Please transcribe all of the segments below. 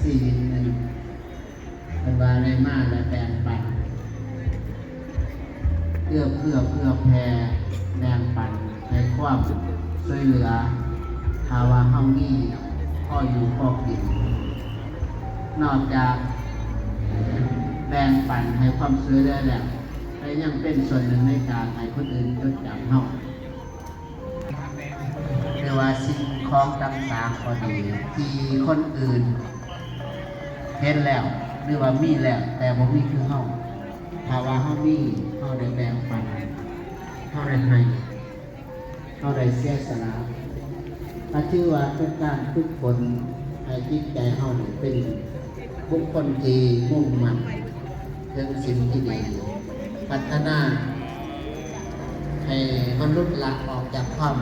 ຊີວິດໜຶ່ງ ເພິ່ນວ່າໄດ້ມາແລະແບ່ງປັນ ເອື້ອເຟື້ອເຜື່ອແຜ່ ແບ່ງປັນໃຫ້ຄວາມຊ່ວຍເຫຼືອ. ຖ້າວ່າເຮົາມີພໍຢູ່ພໍກິນ ນອກຈາກແບ່ງປັນໃຫ້ຄວາມຊ່ວຍເຫຼືອແລ້ວ ແຕ່ຍັງເປັນສ່ວນໜຶ່ງໃນການໃຫ້ຄົນອື່ນຈົດຈຳເຮົາ. ຫຼືວ່າສິ່ງຂອງຕ່າງໆກໍດີ ທີ່ຄົນອື່ນເຫັນແລ້ວ ຫຼືວ່າມີແລ້ວ ແຕ່ບໍ່ມີຄືເຮົາ. ຖ້າວ່າເຮົາມີ ເຮົາໄດ້ແບ່ງປັນ ເຮົາໄດ້ໃຫ້ ເຮົາໄດ້ເສຍສະຫຼະ ກໍຖືວ່າເປັນການຝຶກຝົນໃຫ້ຈິດໃຈເຮົານີ້ເປັນບຸກຄົນທີ່ມຸ່ງໝັ້ນເຖິງສິ່ງທີ່ດີ, ພັດທະນາໃຫ້ມະນຸດລະອອກຈາກຄວາມ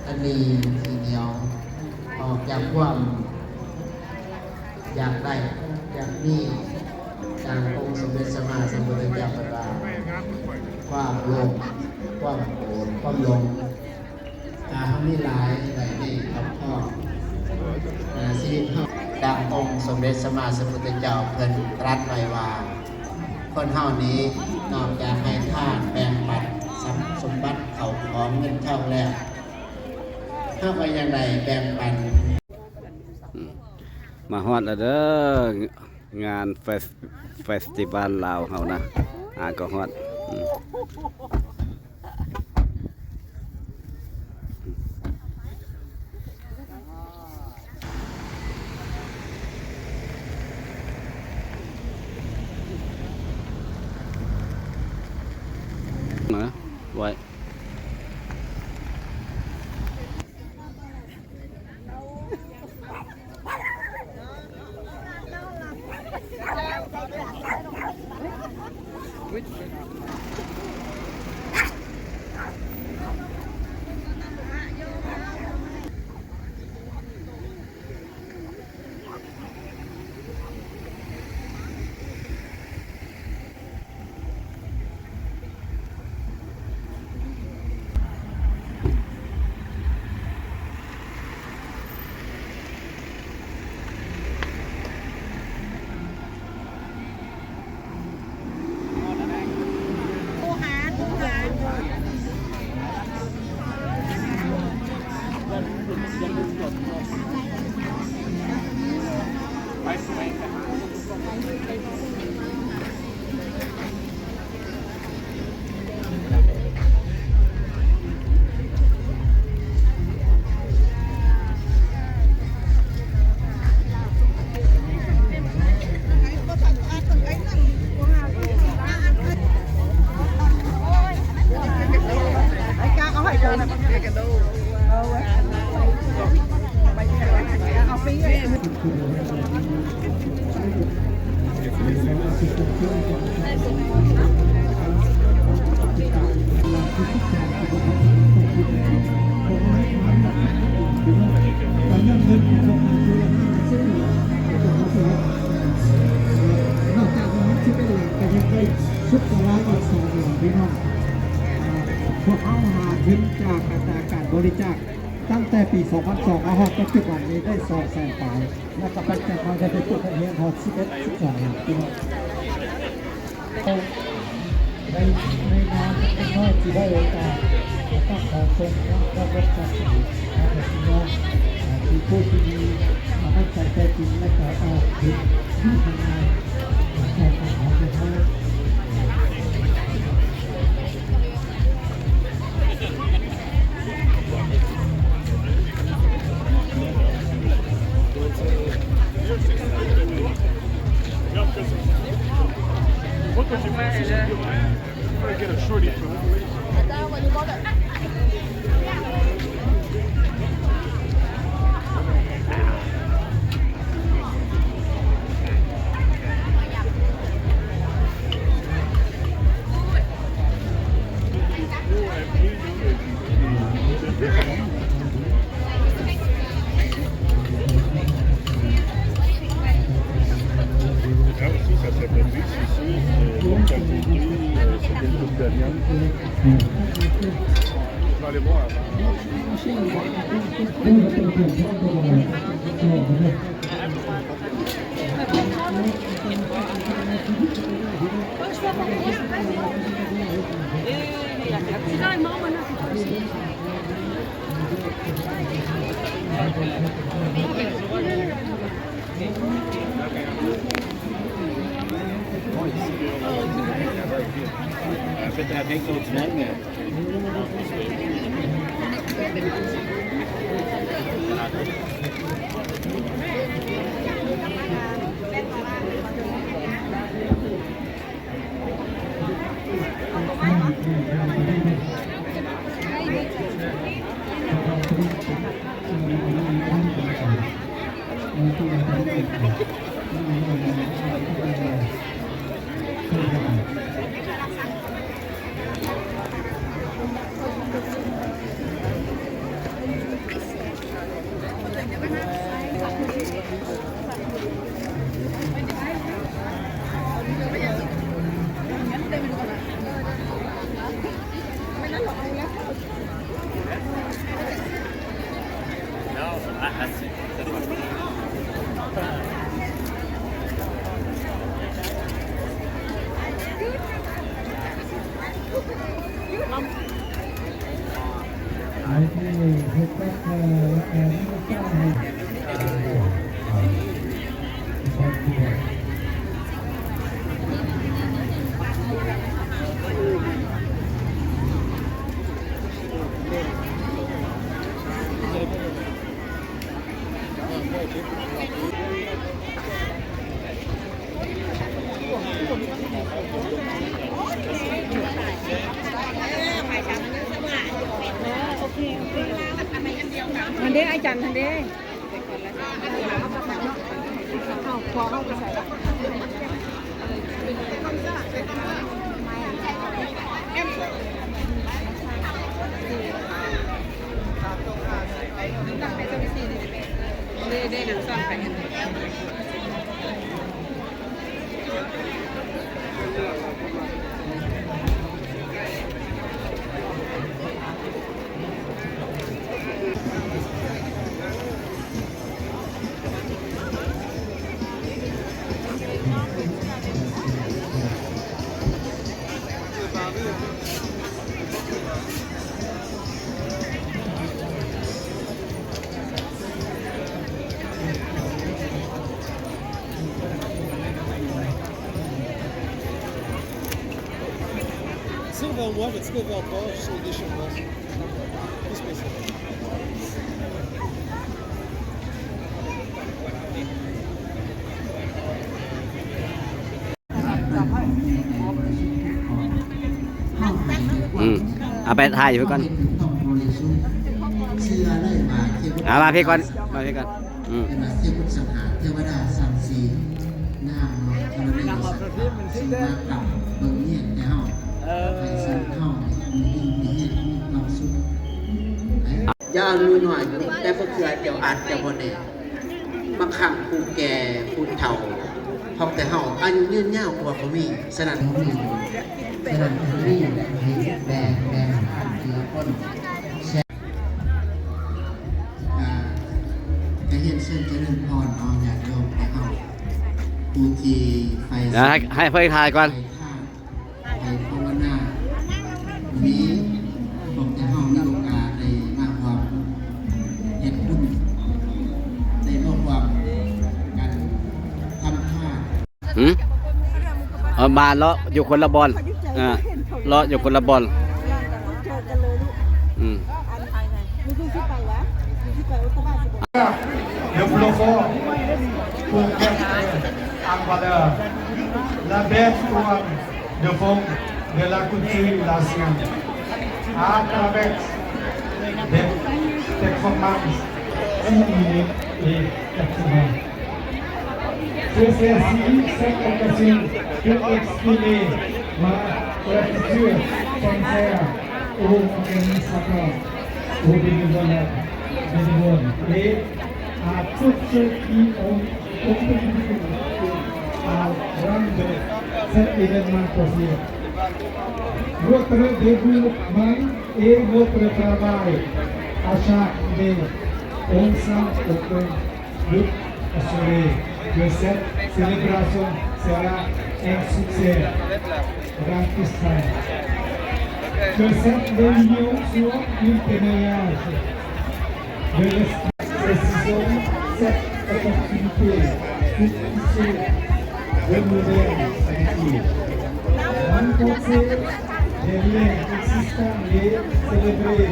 ຕະໜີທີ່ໜຽວ, ອອກຈາກຄວາມ ຢາກໄດ້ ຢາກມີ. ດັ່ງອົງສົມເດັດສຳມາສຳພຸດທະເຈົ້າເພິ່ນວ່າ ຄວາມໂລບ ຄວາມໂກດ ຄວາມຫຼົງ ຖ້າເຮົາມີຫຼາຍໄວ້ໃນຄອບຄອງ ເອີ ຊີວິດເຮົາ. ດັ່ງອົງສົມເດັດສຳມາສຳພຸດທະເຈົ້າເພິ່ນຕລັດໄວ້ວ່າ ຄົນເຮົານີ້ນອກຈາກໃຫ້ທານແບ່ງປັນຊັບສົມບັດເຂົ້າຂອງເງິນທອງແລ້ວ ເຮົາກໍຍັງໄດ້ແບ່ງປັນ ອືມ ມາຮອດແລ້ວເດີ ງານເຟສ ເຟສຕິວັນລາວເຮົານະ ຫາກໍຮອດ ອືມ. ມາ ໄວ້. ນອກຈາກນັ້ນຊິເປັນຫຼານ ກໍຍັງໄດ້ສຸດສະຫຼາຍອີກສອງຫຼານ ພີ່ນ້ອງ. ພວກເຮົາຫາທຶນຈາກອັດຕາການບໍລິຈາກ ຕັ້ງແຕ່ປີສອງພັນສອງມາຮອດປັດຈຸບັນນີ້ໄດ້ສອງແສນປາຍ ແລະກໍປັດແຈກມາໄດ້ເປັນຕົວແທນຮອດສິບເອັດ ສິບສອງລ້ານກີບ. ໃນ ໃນນາມຂອງນ້ອງທີ່ໄດ້ໂອກາດ ກໍຕ້ອງຂໍສົ່ງຄວາມເຄົາລົບສັກການ ພະເຈົ້າທີ່ມີນ້ຳໃຈໃຈຈິງ ແລະກໍອອກເປັນວິທະຍາ ຂອງພວກເຮົາ. ຫັ້ນເດ້ ອາຈານຫັ້ນເດ້. ອືມ ເອົາໄປຖ່າຍຢູ່ພຸ້ນກ່ອນ ເອົາມາພີ້ກ່ອນ ມາພີ້ກ່ອນ. ອືມ ເປັນວ່າເທວະສັງຫາ ເທວະດາສັງສີ ນາງນ້ອຍທະລະນີສັງຫາ ຊິມາກັບເບິ່ງແຍງແຕ່ເຮົາ ໃຫ້ສັນເຮົາຢູ່ດີມີແຮງ ມີຄວາມສຸກ. ຢ່າອາຍຸນ້ອຍ ແຕ່ບໍ່ເຊື່ອ ເຈົ້າອາດຈະບໍ່ແນ່ ບາງຄັ້ງຜູ້ແກ່ຜູ້ເຖົ້າຂອງແຕ່ເຮົາອາຍຸຍືນຍາວກວ່າກໍມີ. ສະນັ້ນ ສະນັ້ນ ໃຫ້ແບ່ງ ແບ່ງປັນເທື່ອຄົນ. ກະ ກະຮຽນເຊີນຈະເລີນພອນເນາະ ຍາດໂຍມແຕ່ເຮົາ ຜູ້ທີ່ໃຝ່ ໃຫ້ ໃຫ້ເພິ່ນຖ່າຍກ່ອນ ໃຫ້ພາວະນາ ມີ ພວກແຕ່ເຮົາມີໂອກາດໄດ້ມາຮ່ວມເຮັດບຸນ ໄດ້ມາຮ່ວມກັນທຳທານ. ຫືມ ເອີ ມາເລາະຢູ່ຄົນລະບ່ອນ ອ່າ ເລາະຢູ່ຄົນລະບ່ອນ ອືມ. Le Bluffon pour mettre en valeur la belle couronne de fond de la culture laosienne à travers des performances uniques et captivantes. Saisir cette occasion pour exprimer ma gratitude sincère aux organisateurs, aux bénévoles, bénévoles et à tous ceux qui ont contribué à rendre cet événement possible. Votre dévouement et votre travail acharné ensemble au cœur de assuré de cette célébration sera un succès grandissime. Que cette réunion soit un témoignage de l'esprit. Saisissons cette opportunité pour tisser de nouvelles amitiés, renforcer les liens existants et célébrer.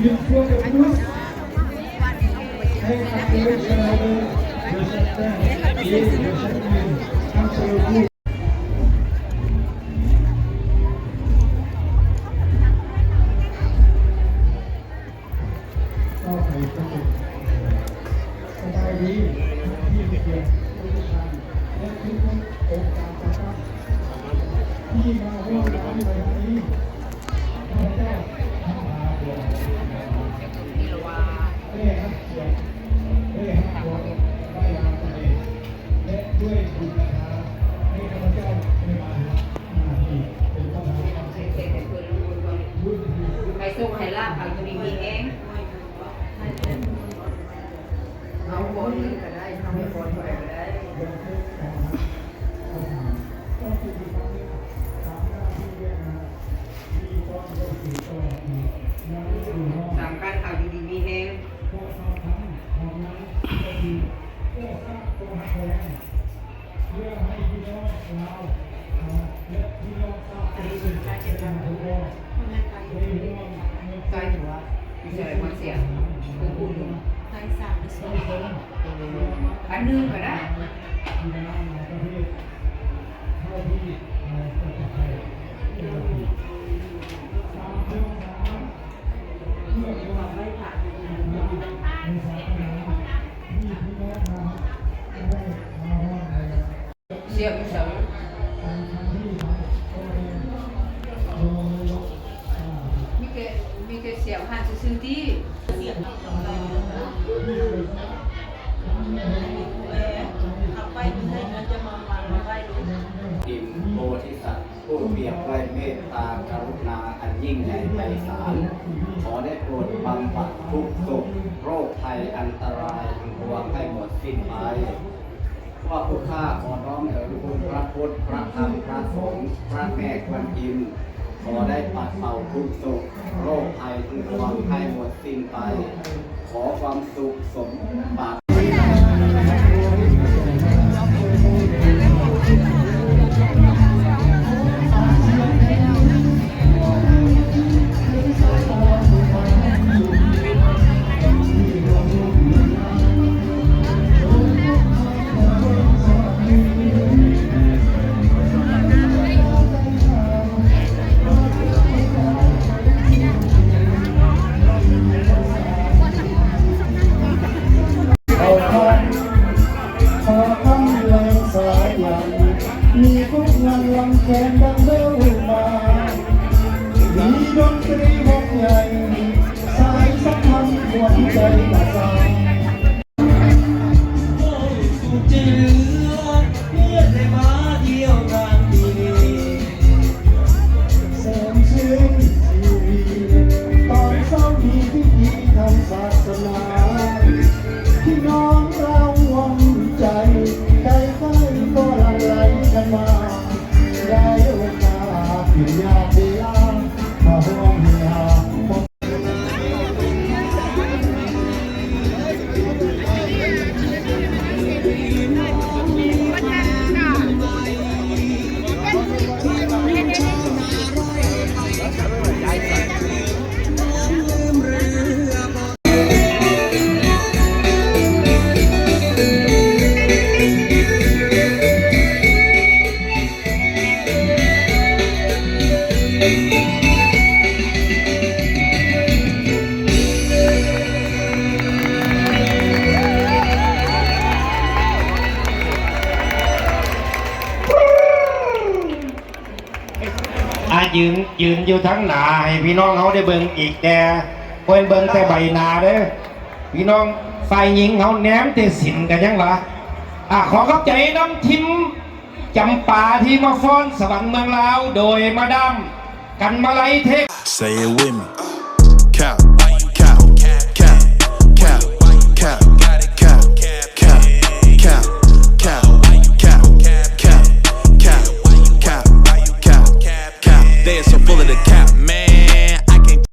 Une fois de plus, un accueil chaleureux de chacun et de chacune. Entre vous. ສະບາຍດີ ທີ່ເປັນເກີດທຸກທ່ານ ແລະ ທຸກໆອົງການຈັດຕັ້ງ ທີ່ມາຮ່ວມງານໃນວັນນີ້. ໃຫ້ໂຊກໃຫ້ລາບ ເອົາຢູ່ດີມີແຮງ ເອົາບ່ອນອື່ນກໍໄດ້ ເອົາບ່ອນຜູ້ໃດກໍໄດ້. ສຳຄັນເອົາຢູ່ດີມີແຮງ. ໃສ່ຫົວ ຢູ່ໃສ່ຫົວສຽງ ຄືຜູ້ໜຶ່ງ ອັນໜຶ່ງກໍໄດ້. ສຽບຢູ່ໃສ? ມີແຕ່ ມີແຕ່ສຽບຫັ້ນຊື່ໆຕິ. ອິນໂພທິສັດ ຜູ້ປຽບດ້ວຍເມດຕາກະລຸນາອັນຍິ່ງໃຫຍ່ໄພສານ, ຂໍໄດ້ໂປດບຳບັດທຸກໂສກໂລກໄພອັນຕະລາຍທັງປວງໃຫ້ໝົດສິ້ນໄປ. ພວກຂ້າຂໍນ້ອມເອີງຄຸນພະພຸດ ພະທຳ ພະສົງ ພະແມ່ກວນອິມ, ຂໍໄດ້ປັດເປົ່າທຸກໂສກໂລກໄພທັງປວງໃຫ້ໝົດສິ້ນໄປ. ຂໍຄວາມສຸກສົມປາດ ຂໍຄຳແລງສາຍັນ ມີທຸກງານລຳແຄນດັງເດີມາ ມີດົນຕຣີວົງໃຫຍ່ ສາຍສຳພັນຂວັນໃຈປະຊາ. ໂອ້ຍ ສຸກໃຈເຫຼືອ ເມື່ອໄດ້ມາທ່ຽວງານປີນີ້ ແສນຊື່ນຊີວິດ ຕອນເຊົ້າມີພິທີທາງສາສະໜາ ພີ່ນ້ອງລາວຮ່ວມໃຈ ໃກ້ໆກໍຫຼັ່ງໄຫຼກັນມາ ໄດ້ໂອກາດເປັນຍາມເວລາ ມາຮ່ວມເຮຮາ ອ່າ ຢືນ ຢືນຢູ່ທາງໜ້າໃຫ້ພີ່ນ້ອງເຮົາໄດ້ເບິ່ງອີກແດ່ ບໍ່ແມ່ນເບິ່ງແຕ່ໃບໜ້າເດີ້ ພີ່ນ້ອງຝ່າຍຍິງເຮົາແນມແຕ່ສິນກໍຍັງວ່າ ອາ ຂໍຂອບໃຈນຳທີມຈຳປາທີ່ມາຟ້ອນສະຫວັນເມືອງລາວ ໂດຍມາດາມ ກັນມາໄລ ເທບ Say it with me. Count.